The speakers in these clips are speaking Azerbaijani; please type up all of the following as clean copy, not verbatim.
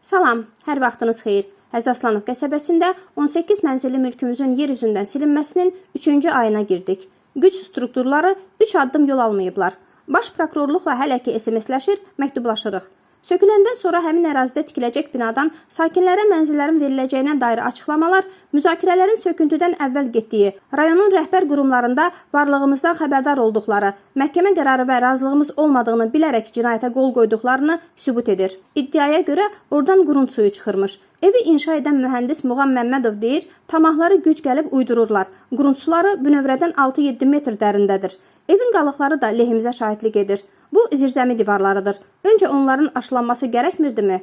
Salam, hər vaxtınız xeyir. Həzaslanov qəsəbəsində 18 mənzilli mülkümüzün yer üzündən silinməsinin 3-cü ayına girdik. Güc strukturları 3 addım yol almayıblar. Baş prokurorluqla hələ ki SMS-ləşir, məktublaşırıq. Söküləndən sonra həmin ərazidə tikiləcək binadan sakinlərə mənzillərin veriləcəyinə dair açıqlamalar müzakirələrin söküntüdən əvvəl getdiyi, rayonun rəhbər qurumlarında varlığımızdan xəbərdar olduqları, məhkəmə qərarı və razılığımız olmadığını bilərək cinayətə qol qoyduqlarını sübut edir. İddiaya görə oradan qurunt suyu çıxırmış. Evi inşa edən mühəndis Muğam Məmmədov deyir, tamahları güc gəlib uydururlar. Qurunt suları bünövrədən 6-7 metr dərindədir. Evin qalıqları da lehimizə şahidlik edir. Bu zirzəmi divarlarıdır. Öncə onların aşılanması gərəkmirdimi?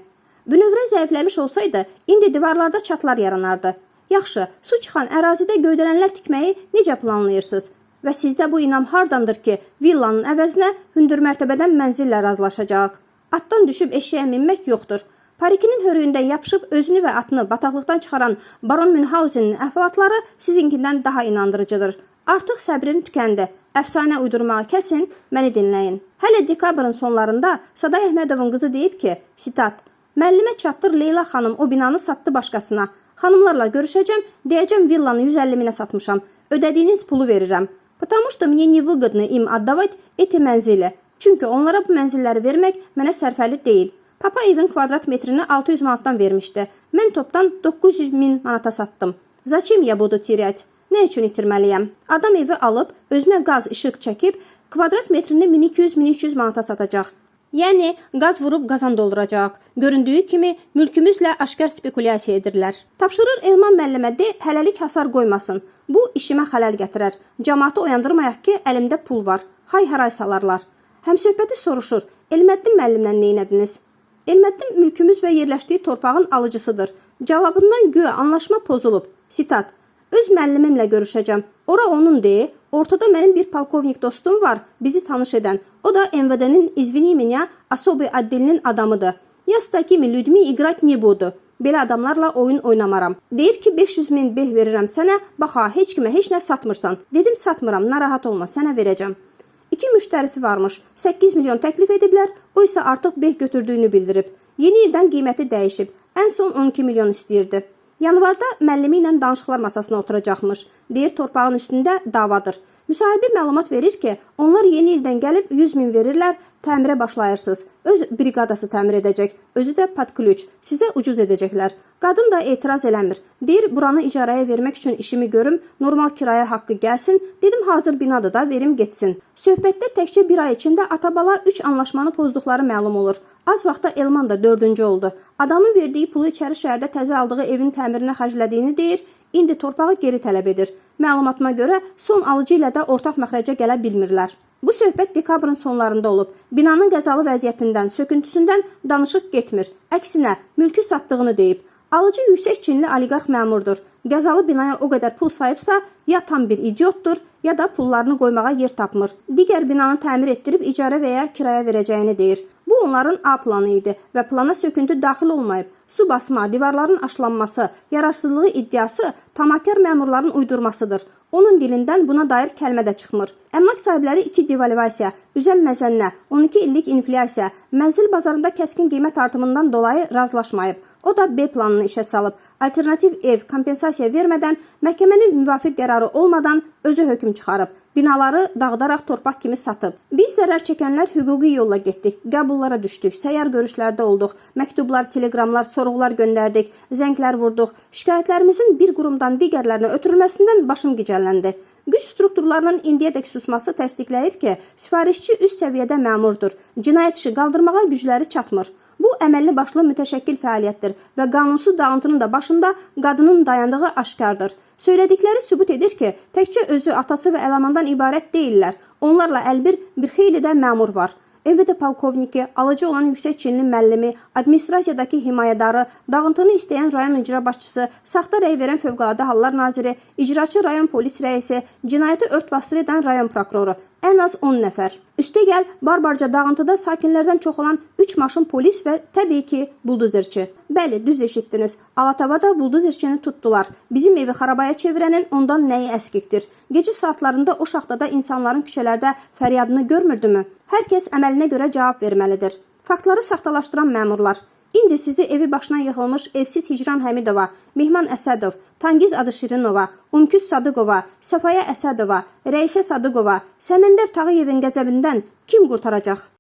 Bünövrə zəifləmiş olsaydı, indi divarlarda çatlar yaranardı. Yaxşı, su çıxan ərazidə göydələnlər tikməyi necə planlayırsınız? Və sizdə bu inam hardandır ki, villanın əvəzinə hündür mərtəbədən mənzillə razılaşacağıq? Atdan düşüb eşşəyə minmək yoxdur. Parikinin hörüyündən yapışıb özünü və atını bataqlıqdan çıxaran Baron Münhausenin əhvalatları sizinkindən daha inandırıcıdır. Artıq səbrim tükəndi. Əfsanə uydurmağı kəsin, məni dinləyin. Hələ dekabrın sonlarında Saday Əhmədovun qızı deyib ki, sitat: "Müəllimə çatdır Leyla xanım o binanı satdı başqasına. Xanımlarla görüşəcəm, deyəcəm villanı 150 minə satmışam. Ödədiyiniz pulu verirəm. Потому что мне невыгодно им отдавать эти mənzili. Çünki onlara bu mənzilləri vermək mənə sərfəli deyil. Papa evin kvadrat metrini 600 manatdan vermişdi. Mən topdan 900 min manata satdım. Зачем я буду терять? Nə üçün itirməliyəm? Adam evi alıb, özünə qaz, işıq çəkib, kvadrat metrini 1200-1300 manata satacaq. Yəni qaz vurub qazan dolduracaq. Göründüyü kimi mülkümüzlə aşkar spekulyasiya edirlər. Tapşırır Elman müəllimə de, hələlik hasar qoymasın. Bu işimə xələl gətirər. Camaatı oyandırmayaq ki, əlimdə pul var. Hay haray salarlar. Həmsöhbəti soruşur. Elməddin müəllimlə neynədiniz? Elməddin mülkümüz və yerləşdiyi torpağın alıcısıdır. Cavabından güya anlaşma pozulub. Sitat: Öz müəllimimlə görüşəcəm. Ora onun de. Ortada mənim bir polkovnik dostum var, bizi tanış edən. O da MVD-nin извини меня, особый отделinin adamıdır. Я с такими людьми играть не буду. Belə adamlarla oyun oynamaram. Deyir ki 500 min beh verirəm sənə, bax ha, heç kimə heç nə satmırsan. Dedim satmıram, narahat olma, sənə verəcəm. İki müştərisi varmış. 8 milyon təklif ediblər, o isə artıq beh götürdüyünü bildirib. Yeni ildən qiyməti dəyişib. Ən son 12 milyon istəyirdi. Yanvarda müəllimi ilə danışıqlar masasına oturacaqmış. Deyir torpağın üstündə davadır. Müsahibi məlumat verir ki, onlar yeni ildən gəlib 100 min verirlər, təmirə başlayırsınız. Öz briqadası təmir edəcək, özü də под ключ. Sizə ucuz edəcəklər. Qadın da etiraz eləmir. Deyir, buranı icarəyə vermək üçün işimi görüm, normal kirayə haqqı gəlsin. Dedim, hazır binadır da, verim getsin. Söhbətdə təkcə bir ay içində ata-bala 3 anlaşmanı pozduqları məlum olur. Az vaxtda Elman da dördüncü oldu. Adamın verdiyi pulu içəri şəhərdə təzə aldığı evin təmirinə xərclədiyini deyir, indi torpağı geri tələb edir. Məlumatıma görə son alıcı ilə də ortaq məxrəcə gələ bilmirlər. Bu söhbət dekabrın sonlarında olub. Binanın qəzalı vəziyyətindən, söküntüsündən danışıq getmir. Əksinə, mülkü satdığını deyib. Alıcı yüksək çinli oliqarx məmurdur. Qəzalı binaya o qədər pul sayıbsa, ya tam bir idiotdur, ya da pullarını qoymağa yer tapmır. Digər binanı təmir etdirib icarə və ya kiraya verəcəyini deyir. Bu onların A planı idi və plana söküntü daxil olmayıb. Su basma, divarların aşılanması, yararsızlığı iddiası tamahkar məmurların uydurmasıdır. Onun dilindən buna dair kəlmə də çıxmır. Əmlak sahibləri 2 devalvasiya, üzən məzənnə, 12 illik inflyasiya, mənzil bazarında kəskin qiymət artımından dolayı razılaşmayıb. O da B planını işə salıb. Alternativ ev kompensasiya vermədən, məhkəmənin müvafiq qərarı olmadan özü hökm çıxarıb. Binaları dağıdaraq torpaq kimi satıb. Biz zərər çəkənlər hüquqi yolla getdik, qəbullara düşdük, səyyar görüşlərdə olduq, məktublar, teleqramlar, sorğular göndərdik, zənglər vurduq. Şikayətlərimizin bir qurumdan digərlərinə ötürülməsindən başım gicəlləndi. Güc strukturlarının indiyədək susması təsdiqləyir ki, sifarişçi üst səviyyədə məmurdur. Cinayət işi qaldırmağa gücləri çatmır. Bu əməlli başlı mütəşəkkil fəaliyyətdir və qanunsuz dağıntının da başında qadının dayandığı aşkardır. Söylədikləri sübut edir ki, təkcə özü, atası və ələmandan ibarət deyillər. Onlarla əlbir bir xeyli də məmur var. MVD polkovniki, alıcı olan yüksək çinli müəllimi, administrasiyadakı himayədarı, dağıntını istəyən rayon icra başçısı, saxta rəy verən Fövqəladə Hallar naziri, icraçı rayon polis rəisi, cinayəti ört-basdır edən rayon prokuroru. Ən az 10 nəfər. Üstəgəl barbarca dağıntıda sakinlərdən çox olan 3 maşın polis və təbii ki, buldozerçi. Bəli, düz eşitdiniz. Alatavada buldozerçini tutdular. Bizim evi xarabaya çevirənin ondan nəyi əskikdir? Gecə saatlarında o şaxtada insanların küçələrdə fəryadını görmürdümü? Hər kəs əməlinə görə cavab verməlidir. Faktları saxtalaşdıran məmurlar. İndi sizi evi başına yıxılmış evsiz Hicran Həmidova, Mehman Əsədov, Tangiz Adışirinova, Umküz Sadıqova, Səfaya Əsədova, Rəisə Sadıqova, Səməndər Tağıyevin qəzəbindən kim qurtaracaq?